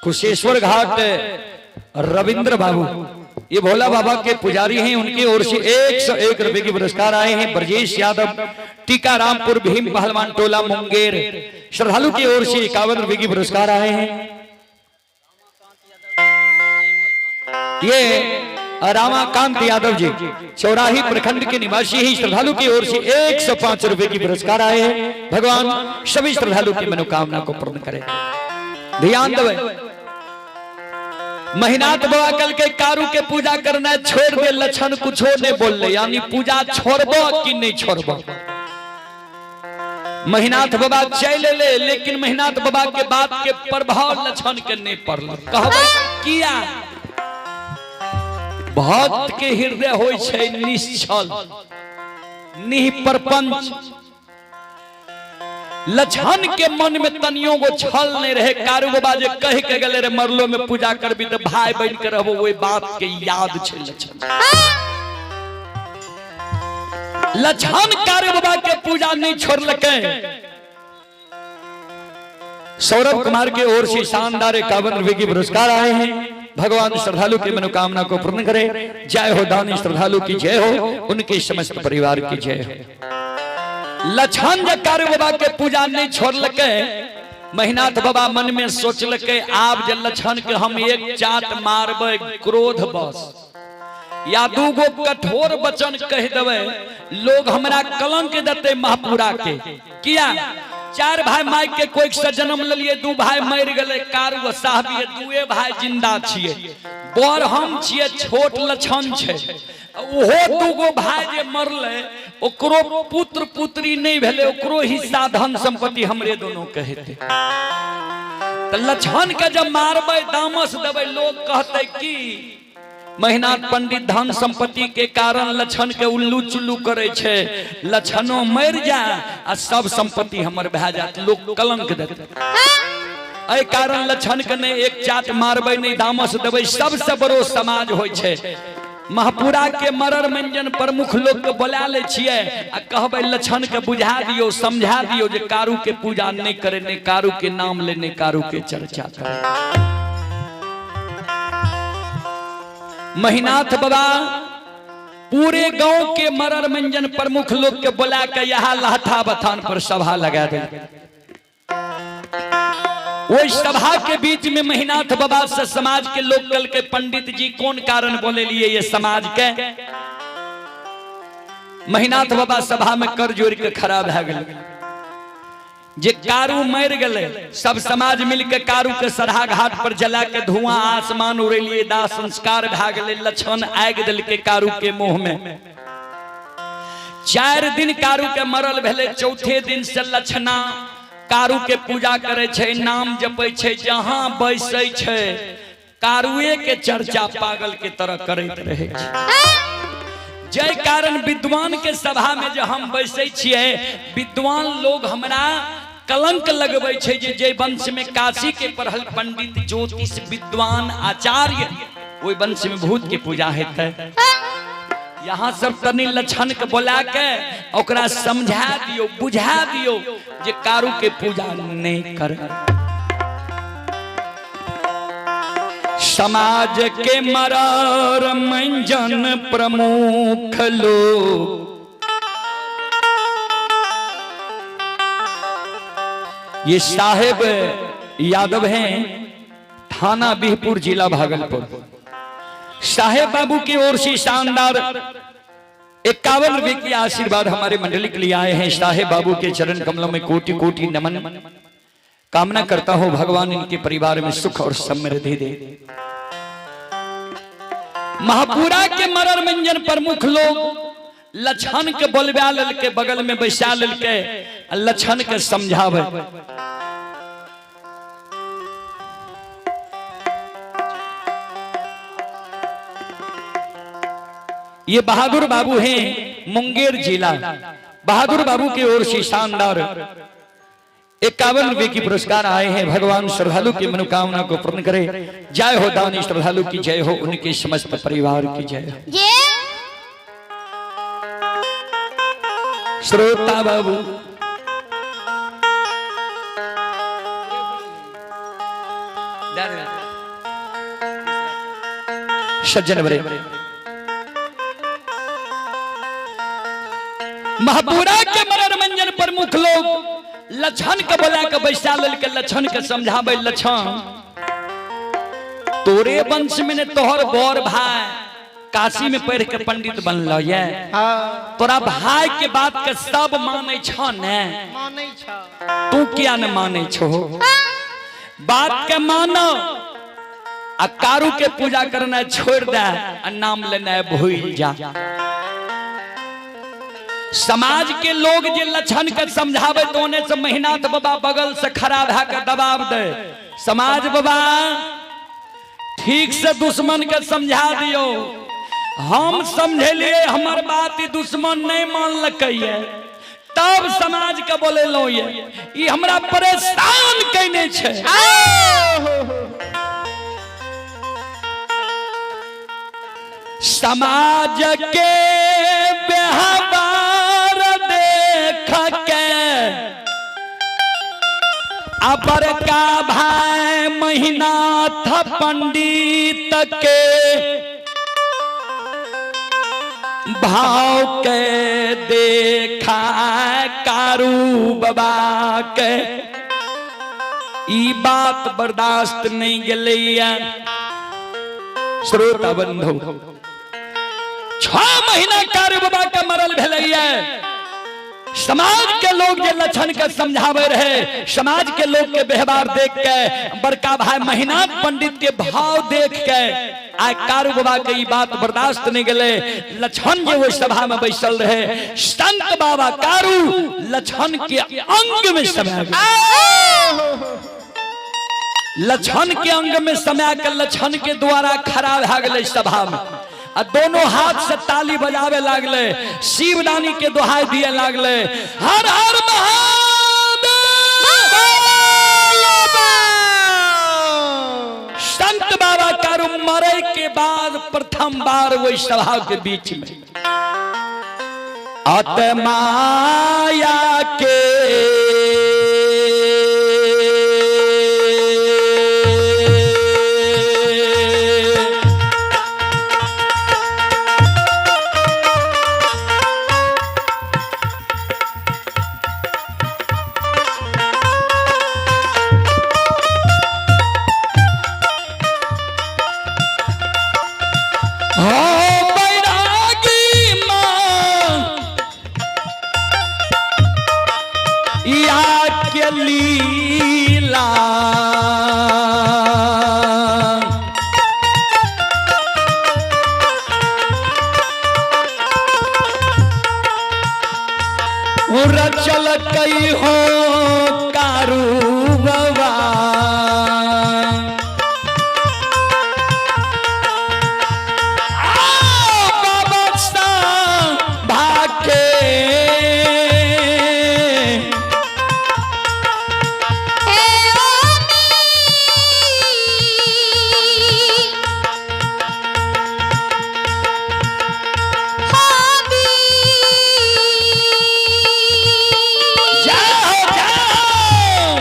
कुशेश्वर घाट रविंद्र बाबू, ये भोला बाबा के पुजारी हैं, उनकी ओर से 101 रुपए की पुरस्कार आए हैं। ब्रजेश यादव टीकारामपुर भीम पहलवान टोला मुंगेर श्रद्धालु की ओर से 51 रुपए की पुरस्कार आए हैं। ये रामाकांत यादव जी चौराही प्रखंड के निवासी ही श्रद्धालु की ओर से 105 रुपए की पुरस्कार आए हैं। भगवान सभी श्रद्धालु की मनोकामना को पूर्ण करे। ध्यान दे, महिनाथ बाबा कल के कारू के पूजा करना छोड़ दे, लक्षण कुछो नहीं बोल ले, यानी पूजा छोड़बो कि नहीं छोड़बो। महिनाथ बाबा चल ले, लेकिन महिनाथ बाबा के बात के प्रभाव लक्षण के नहीं पड़ल। कहबै किया? भक्त के हृदय होइ छै निश्चल निःप्रपंच। लक्षण के मन में तनियो गो छल नहीं रहे। कारू बाबा जे कह के गेले रे मरलो में पूजा करबी तो भाई बन के रहबो, वही बात के याद छै लक्षण। लक्षण कारू बाबा के पूजा नहीं छोड़लकै। सौरभ कुमार के ओर से शानदार 51 रुपए की पुरस्कार आए हैं। भगवान श्रद्धालु की मनोकामना को पूर्ण करे। जय हो दानी श्रद्धालु की जय हो, उनके समस्त परिवार की जय हो। लक्षण जे कारू बाबा के पूजा नहीं छोड़लकै, महिनाथ बाबा मन में सोचलकै आब जे लक्षण के हम एक चाट मारबै क्रोध बस या दूगो कठोर वचन कह देबै, लोग हमरा कलंक देते महापुरा के। किया? चार भाई माय के कोई से जन्म लेलिए, दू भाई मर गए, कारू साहबी दुए भाई जिंदा छिए, बड़ हम छिए, छोट लक्षण छै। ओहो दूगो भाई जे मरले ओकरो पुत्र पुत्री नहीं भेले, ओकरो हिस्सा धन संपत्ति हमरे दोनों के हेतै। तो लक्षण के जब मारबै दामस देबै, लोग कहते कि महिनाथ पंडित धन संपत्ति के कारण लक्षण के उल्लू चुल्लू करे छै, लक्षणों मर जा आ सब संपत्ति हमर भए जात, लोग कलंक देते। एहि कारण लक्षण के नहीं एक चाट मारबै नहीं दामस देबै। सबसे बड़ो समाज होइ छै महपुरा के मरर मंजन प्रमुख लोग के बोला ले छियै आ कहबै लक्षण के बुझा दियो समझा दियो जे कारू के पूजा नहीं करे, नहीं कारू के नाम ले, नहीं कारू के चर्चा करे। महिनाथ बाबा पूरे गांव के मरर मंजन प्रमुख लोग के बोला के यहाँ लाठा बथान पर सभा लगा दे। वही सभा के बीच में महिनाथ बाबा से समाज के लोग कल के पंडित जी कौन कारण बोले लिए ये समाज के? महिनाथ बाबा सभा में कर जोड़ के खड़ा भए गेल जे कारू मर गए, सब समाज मिलके कारू के सरहा घाट पर जला के धुआं आसमान उड़ेलिए, दाह संस्कार भए गेलै, लक्षण आगि देलकै कारू के मुंह में। 4 दिन कारू के मरल भेलै, चौथे दिन से लक्षणा कारू के पूजा करे छै, नाम जपै छै, जहां बैसै छै कारुए के चर्चा पागल के तरह करैत रहै छै। जय कारण विद्वान के सभा में जो हम बैसै छियै, विद्वान लोग हमरा कलंक लगबै छै जे जे वंश में काशी के पढ़ल पंडित ज्योतिष विद्वान आचार्य, ओहि वंश में भूत के पूजा हेतै। यहाँ सब तनी लक्षण के बोला के ओकरा समझा दियो बुझा दियो जे कारू के पूजा नहीं कर। समाज के मरार मंजन प्रमुख लोग, ये साहेब यादव हैं, थाना बिहपुर जिला भागलपुर। साहेब बाबू की ओर से शानदार 51 रुपए की आशीर्वाद हमारे मंडली के लिए आए हैं। साहेब बाबू के चरण कमलों में कोटि कोटि नमन। कामना करता हूं भगवान इनके परिवार में सुख और समृद्धि दे। महापुरा के मरर मंजन प्रमुख लोग लक्षण के बोलबा ललके, बगल में बैसा ललके, लक्षण के समझावे। ये बहादुर बाबू हैं, मुंगेर जिला। बहादुर बाबू की ओर से शानदार 51 रुपए की पुरस्कार आए हैं। भगवान श्रद्धालु की मनोकामना को पूर्ण करे। जय हो दानी श्रद्धालु की जय हो, उनके समस्त परिवार की जय हो। श्रोता बाबू सज्जन बरे महापुरा के मरण मंजन प्रमुख लोग लक्षण के बोला के बैसा लेल के लक्षण के समझाबे। लक्षण, तोरे वंश में ने तोहर बड़ भाई काशी में पढ़ के पंडित बनल ये। हाँ। तोरा भाई के बात के सब माने छ ने? मानै छ। तू किया न माने छो? बात के मानो आ कारू के पूजा करना छोड़ दे आ नाम लेना भूल जा। समाज के लोग जे लक्षण के समझावे तो ओने से महिनाथ बाबा बगल से खड़ा भा के दबाव दे। समाज बाबा, ठीक से दुश्मन के समझा दियो, हम समझेलिए, हमर बात ई दुश्मन नहीं मानलकै ये, तब समाज के बोले लो ये ई हमरा परेशान कइने छै। समाज के व्यवहार देख के अबर का भाई महिनाथ पंडित के भाव के देखा कारू बाबा के ई बात बर्दाश्त नहीं गेलैया। श्रोता बंधु, 6 महीना कारू बाबा के मरल भेलैया। समाज के लोग जे लक्षण के समझावे रहे, समाज के लोग के व्यवहार देख के, बड़का भाई महिनाथ पंडित के भाव देख के आइ कारू बाबा के ई बात बर्दाश्त नहीं गेले। लक्षण जे ओहि सभा में बैसल रहे, संत बाबा कारू लक्षण के अंग में समा गेल। लक्षण के अंग में समा के लक्षण के द्वारा खड़ा भए गेलै सभा में आ दोनों हाथ से ताली बजावे लागले, शिवदानी के दोहाई दिए लागले, हर हर महादेव। संत बाबा कारू मरे के बाद प्रथम बार वही सभा के बीच में आत्माया के हो बैरागी मां या के लीला रचल कई हो कारू बाबा। बाबा भाके जय हो जय हो।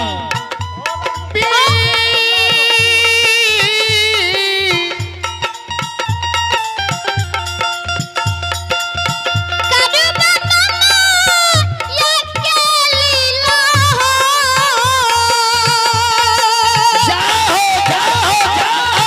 जय हो जय हो जय हो।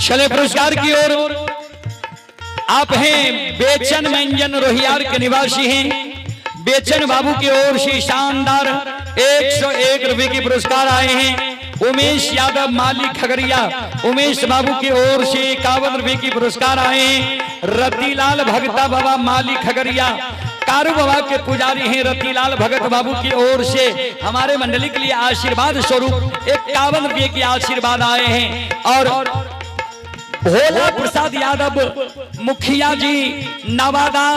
चले पुरस्कार की ओर। आप हैं बेचन व्यंजन रोहियार के निवासी हैं। बेचन बाबू की ओर से शानदार 101 रुपए की पुरस्कार आए हैं। उमेश यादव माली खगड़िया, उमेश बाबू की ओर से 51 रुपए की पुरस्कार आए हैं। रतिलाल भगता बाबा माली खगड़िया, कारू बाबा के पुजारी हैं रतिलाल भगत बाबू की ओर से हमारे मंडली के लिए आशीर्वाद स्वरूप 51 रुपए की आशीर्वाद आए हैं। और भोला प्रसाद यादव मुखिया जी नवादा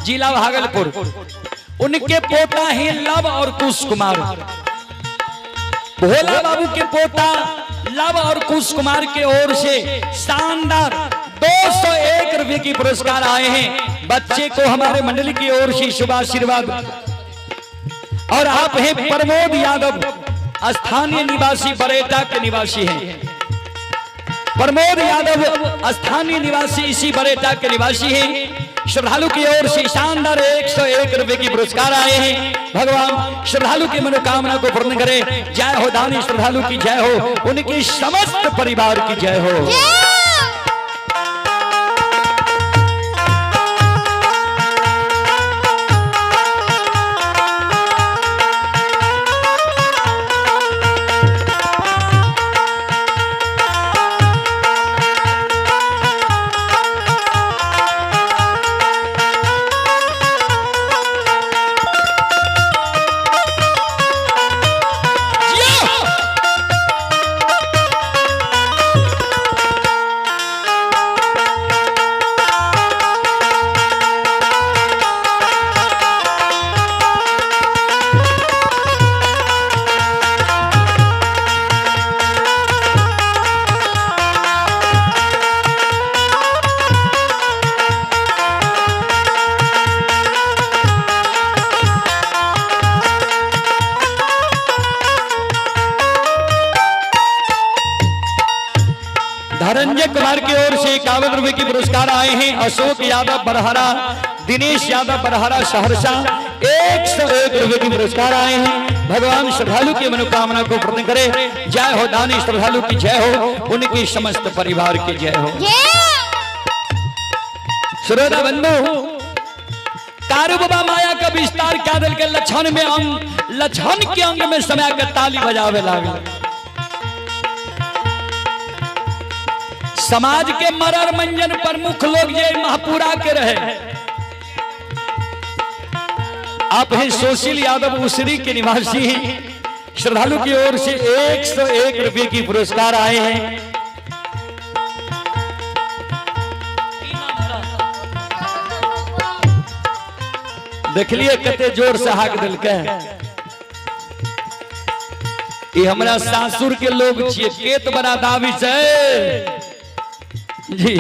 जिला भागलपुर, उनके पोता हैं लव और कुश कुमार। भोला बाबू के पोता लव और कुश कुमार के ओर से शानदार 201 रुपए की पुरस्कार आए हैं। बच्चे को हमारे मंडली की ओर से शुभ आशीर्वाद। और आप हैं प्रमोद यादव, स्थानीय निवासी, बरेटा के निवासी हैं। प्रमोद यादव स्थानीय निवासी, इसी बरेटा के निवासी हैं। श्रद्धालु की ओर से शानदार 101 रुपए की पुरस्कार आए हैं। भगवान श्रद्धालु की मनोकामना को पूर्ण करे। जय हो दानी श्रद्धालु की जय हो, उनकी समस्त परिवार की जय हो। धनंजय कुमार की ओर से 51 रुपए की पुरस्कार आए हैं। अशोक यादव बरहरा, दिनेश यादव बरहरा सहरसा, 101 रुपए की पुरस्कार आए हैं। भगवान श्रद्धालु की मनोकामना को पूर्ण करे। जय हो दानी श्रद्धालु की जय हो, उनकी समस्त परिवार की जय हो। श्रोता बंधु, कारू बाबा माया का विस्तार क्या दिल के लक्षण में अंग, लक्षण के अंग में समय के ताली बजावे लागल। समाज के मरर मंजन प्रमुख लोग ये महापुरा के रहे। आप हैं सुशील यादव उसरी के निवासी हैं। श्रद्धालु की ओर से 101 रुपए की पुरस्कार आए हैं। देख लिए कते जोर से हाक दिल के। ये हमरा सासुर के लोग छिए, केत बड़ा दावी से जी।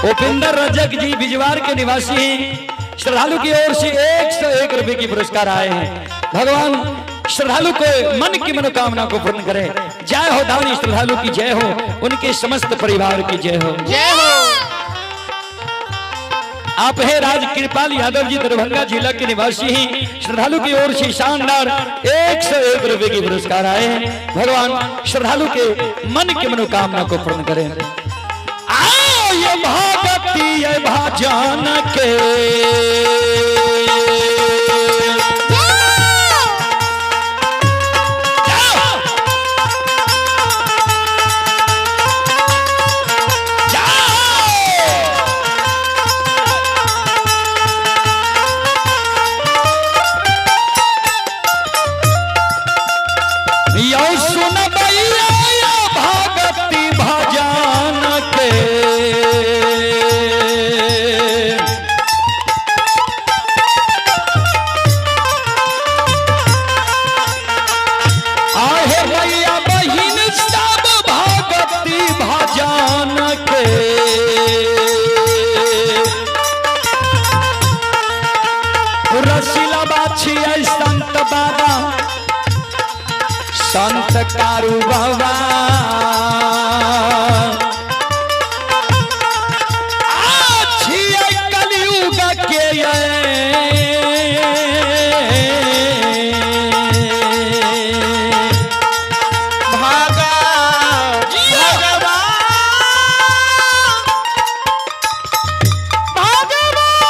उपेंद्र रजक जी बिजवार के निवासी हैं। श्रद्धालु की ओर से 101 रुपए की पुरस्कार आए हैं। भगवान श्रद्धालु को मन की मनोकामना को पूर्ण करे। जय हो दानी श्रद्धालु की जय हो, उनके समस्त परिवार की जय हो। जय हो। आप हैं राज कृपाल यादव जी दरभंगा जिला के निवासी हैं। श्रद्धालु की ओर से शानदार 101 रुपए की पुरस्कार आए हैं। भगवान श्रद्धालु के मन की मनोकामना को पूर्ण करें। आओ ये भगती ये भाजन के, यो सुन भैया यो भगती भजन के, आहे भैया बहिन सब भगती भजन के। रसीला बाछी संत बाबा संत कारू बाबा, आछिए कलयुग के ये। भागा भगवान भगवान।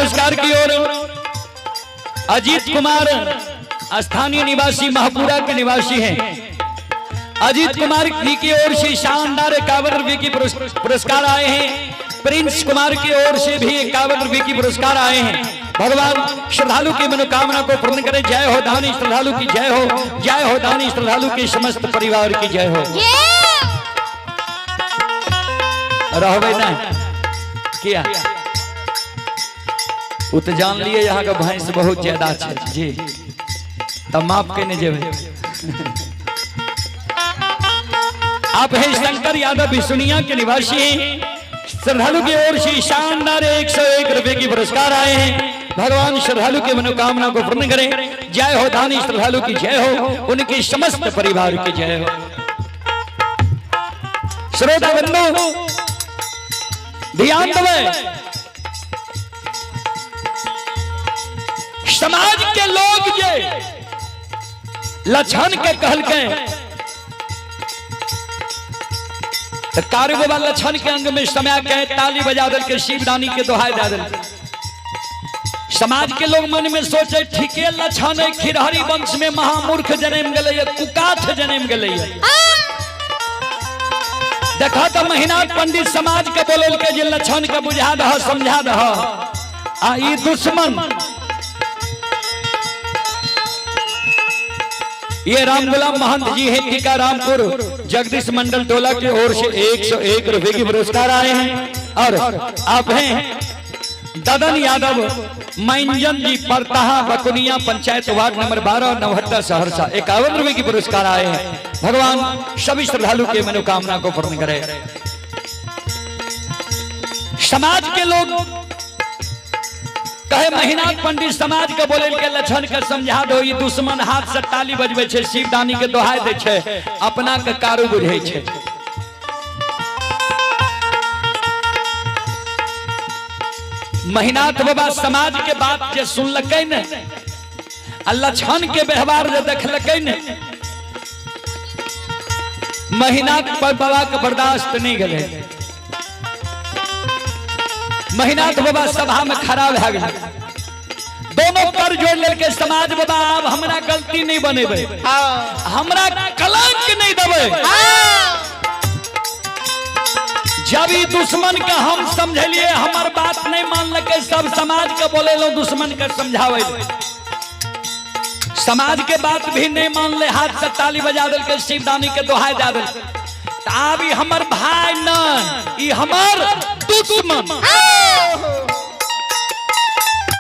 पुरस्कार की ओर अजीत कुमार, स्थानीय निवासी महपुरा के निवासी हैं। अजीत कुमार जी की ओर से शानदार 51 रुपए की पुरस्कार आए हैं। प्रिंस कुमार की ओर से भी 51 रुपए की पुरस्कार आए हैं। भगवान श्रद्धालु की मनोकामना को पूर्ण करें। जय हो दानी श्रद्धालु की जय हो, जय हो दानी श्रद्धालु के समस्त परिवार की जय हो। रहबे ना किया वो तो जान लिए यहाँ का भैंस बहुत ज्यादा है जी, तब माफ के नहीं जेबे। आप हैं शंकर यादव बिसुनिया के निवासी हैं। श्रद्धालु की ओर से शानदार 101 रुपए की पुरस्कार आए हैं। भगवान श्रद्धालु की मनोकामना को पूर्ण करें। जय हो दानी श्रद्धालु की जय हो, उनके समस्त परिवार की जय हो। श्रोता बंधु ध्यान दे, समाज के लोग जे लक्षण के कहलके तो कारू बाबा लक्षण के अंग में समय के ताली बजा दल के शिवदानी के दोहाई दे दल। समाज के लोग मन में सोचे ठीके लक्षण है, खिरहरी वंश में महामूर्ख जन्म गए, कुकाठ जन्म गए। देखा तो महीना पंडित समाज के बोलल के जे लक्षण के बुझा दह समझा दह, आ ई दुश्मन ये राम गुलाम महंत जी हैं टीकारामपुर जगदीश मंडल टोला की ओर से 101 रुपए की पुरस्कार आए हैं। और आप हैं ददन यादव मैंजन जी परताहा बकुनिया पंचायत वार्ड नंबर 12 नवहट्टा सहरसा 51 रुपए की पुरस्कार आए हैं। भगवान सभी श्रद्धालु के मनोकामना को पूर्ण करे। समाज के लोग कहे महीना पंडित समाज के बोले के लक्षण के समझा दो, ये दुश्मन हाथ से ताली बजबे छै, शिवदानी के दोहाई दे छै, अपना के कारू बुझे छै। महिनाथ बाबा समाज के बात जे सुनलकै ने आ लक्षण के व्यवहार जे देखलकै ने, महिनाथ पर बाबा के बर्दाश्त नहीं गेलै। महिनाथ बाबा सभा में खड़ा भए गेलै, दोनों कर जोड़ लेके समाज बाबा अब हमरा गलती नहीं बनेबै, हमरा कलंक नहीं देबै। जब ई दुश्मन के हम समझलिए हमर बात नहीं मानलकै, सब समाज के बोले लो दुश्मन के समझावे, समाज के बात भी नहीं मानले, हाथ से ताली बजा दिल के शिवदानी के दोहाई दे दिल। आब ई हमर भाई न, ई हमर दुश्मन।